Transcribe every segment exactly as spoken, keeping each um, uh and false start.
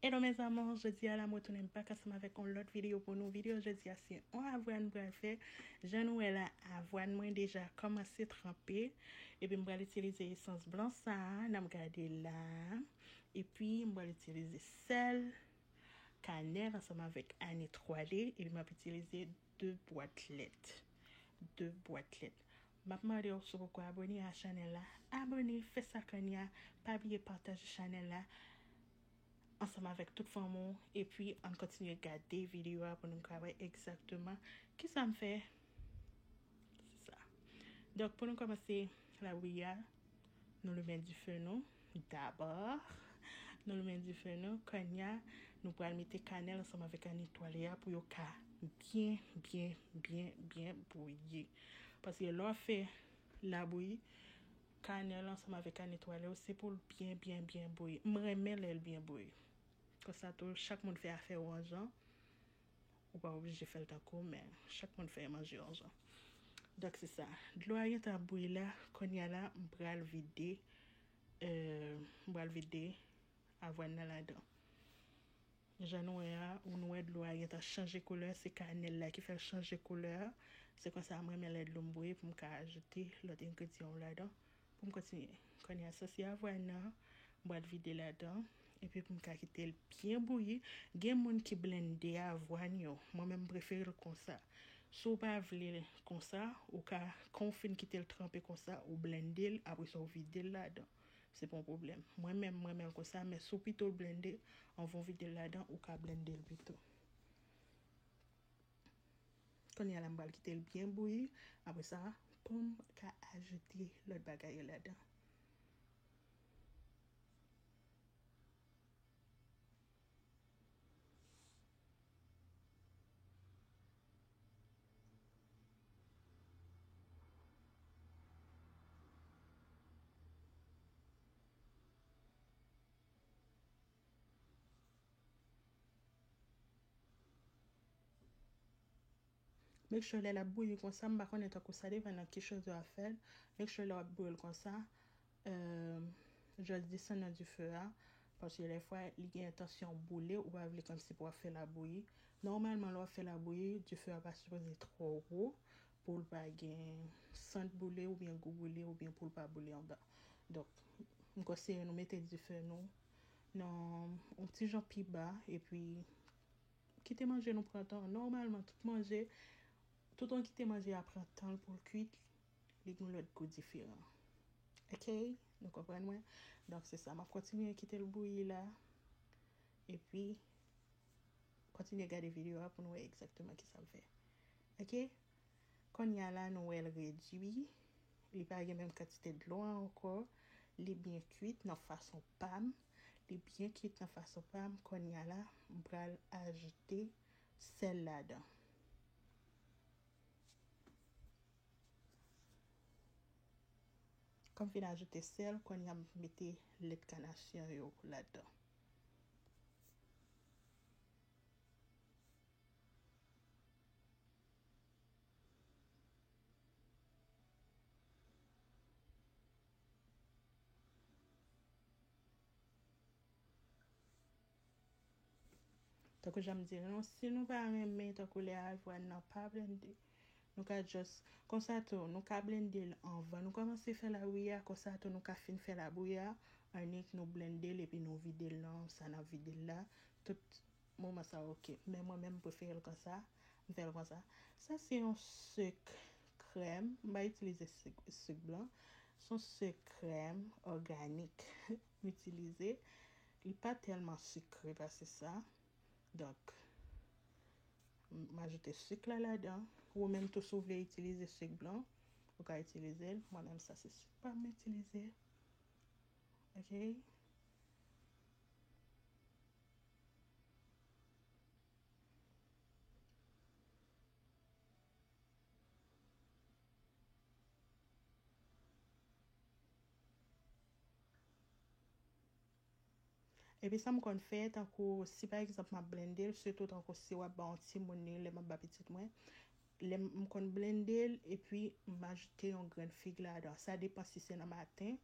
Hello mes amours, jodi a la m retounen back ansanm avèk yon lòt videyo pou nou. Videyo jodi a se yon avwàn m pral fè. Jan nou wè la, avwàn mwen deja kòmanse tranpe. Epi m pral itilize esans blan sa a, n ap gade la. Epi m pral itilize sèl, kanèl ansanm avèk a netwale. Epi m ap itilize de bwat lèt. De bwat lèt. M ap mande w si w poko abòne a chanèl la, abòne, fè sa kounye a. Pa bliye pataje chanèl la ansanm avèk tout fanmi w, epi ann kontinye gade videyo a pou nou ka wè egzakteman kisa m fè. Se sa. Donk, pou nou kòmanse labouyi a, nou limen dife nou. Dabò, nou limen dife nou. Kounye a, nou pral mete kanèl ansanm avèk a netwale a pou yo ka byen, byen, byen, byen bouyi. Paske lè w fè labouyi, kanèl ansanm avèk a netwale yo, se pou l byen, byen, byen bouyi. M renmen lè l byen bouyi. Konsa tou, chak moun fè afè yo yon jan. Ou pa oblije fè l tankou, men chak moun fè manje yon jan. Donk, se sa. Dlo a gentan ap bouyi la. Kounye a la, m pral vide, euh, m pral vide avwàn nan ladan. Jan nou wè a, ou nou wè dlo a gentan chanje koulè, se kanèl la ki fè l chanje koulè. Se konsa m renmen lè dlo m bouyi pou m ka ajoute lòt engredyan yo ladan. Pou m kontinye. Kounye a, sa se avwàn nan, m pral vide ladan, epi pou m ka kite l byen bouyi. Gen moun ki blende avwàn yo, mwen menm m prefere l konsa. Si w pa vle l konsa, ou ka, kan w fin kite l tranpe konsa, ou blende l, apre sa w vide l ladan. Se pa yon pwoblèm. Mwen menm, mwen renmen l konsa, men si w pito w blende, anvan w vide l ladan, ou ka blende l pito. Kounye a la, m pral kite l byen bouyi. Apre sa, pou m ka ajoute lòt bagay yo ladan. Make sure lè l ap bouyi konsa, m pa konnen tankou sa depann nan ki choz w ap fè l. Make sure lè w ap bouyi l konsa, euh, just desann nan dife a, paske dèfwa li gen entansyon boule, ou pa vle kòmsi pou w ap fè l ap bouyi. Nòmalman, lè w ap fè l ap bouyi, dife a pa sipoze twò wo pou l pa gen sant boule oubyen gou boule oubyen pou l pa boule anba. Donk, m konseye nou mete dife nou nan yon ti jan pi ba, epi kite manje nou pran tan. Nòmalman, tout manje, tout yon kite manje a pran tan l pou l kuit, li gen lòt gou diferan. Oke? Nou konprann mwen? Donk, se sa. M ap kontinye kite l bouyi la. Epi, kontinye gade videyo a pou nou wè egzakteman kisa m fè. Oke? Kounye a la, nou wè l redui. Li pa gen menm kantite dlo a ankò. Li byen kuit nan fason pa m. Li byen kuit nan fason pa m. Kounye a la, m pral ajoute sèl ladan. Kan m fin ajoute sèl, kounye a m mete lèt kanasyon yo ladan. Tankou jan m di nou, si nou pa renmen tankou lè avwàn nan pa blende, nou ka just, konsa tou, nou ka blende l anvan nou kòmanse fè labouyi a, konsa tou nou ka fin fè labouyi a, annik nou blende l epi nou vide l nan sa n ap vide l la, tout moman sa oke. Men mwen menm m prefere l konsa, m fè l konsa. Sa se yon sik krèm, m pa itilize sik, sik blan. Se yon sik krèm òganik m itilize. Li pa tèlman sikre pase sa. Donk, m ajoute sik la ladan. Ou menm tou, si w vle itilize sik blan, ou ka itilize l. Mwen menm, sa se sik pa m itilize. Oke? Epi sa m konn fè, tankou si pa egzanp m ap blende l, sitou tankou si w ap ba yon timoun li, lè m ap ba pitit mwen, lè m, m konn blende l, epi m ajoute yon grenn fig ladan. Sa depann si se nan maten,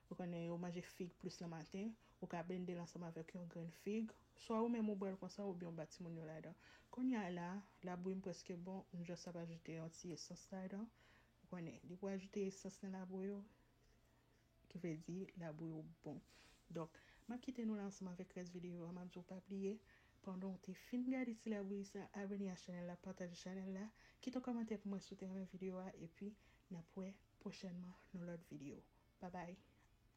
ou konnen yo manje fig plis nan maten, ou ka blende l ansanm avèk yon grenn fig, Swa ou menm ou bwè l konsa oubyen ou ba timoun yo ladan. Kounye a la, labouy m prèske bon, m just ap ajoute yon ti esans ladan. Ou konnen, depi w ajoute esans nan labouy ou, ki vle di labouy ou bon. Donk, m ap kite nou la ansanm avèk rès videyo a. M ap di w pa bliye, pandan w te fin gade ti labouy sa, abòne a chanèl la, pataje chanèl la, kite yon kòmantè pou mwen si w te renmen videyo a, epi n ap wè pwochènman nan lòt videyo. Babay,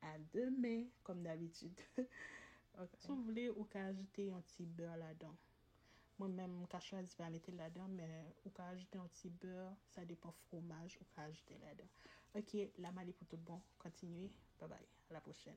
a demen, kòm dabitid. Ok. Si w vle, ou ka ajoute yon ti bè ladan. Mwen menm, m ka chwazi pa mete l ladan, men ou ka ajoute yon ti bè, sa depann fwomaj ou ka ajoute ladan. Ok, la m ale pou tout bon. Kontinye. Babay, a la pwochèn.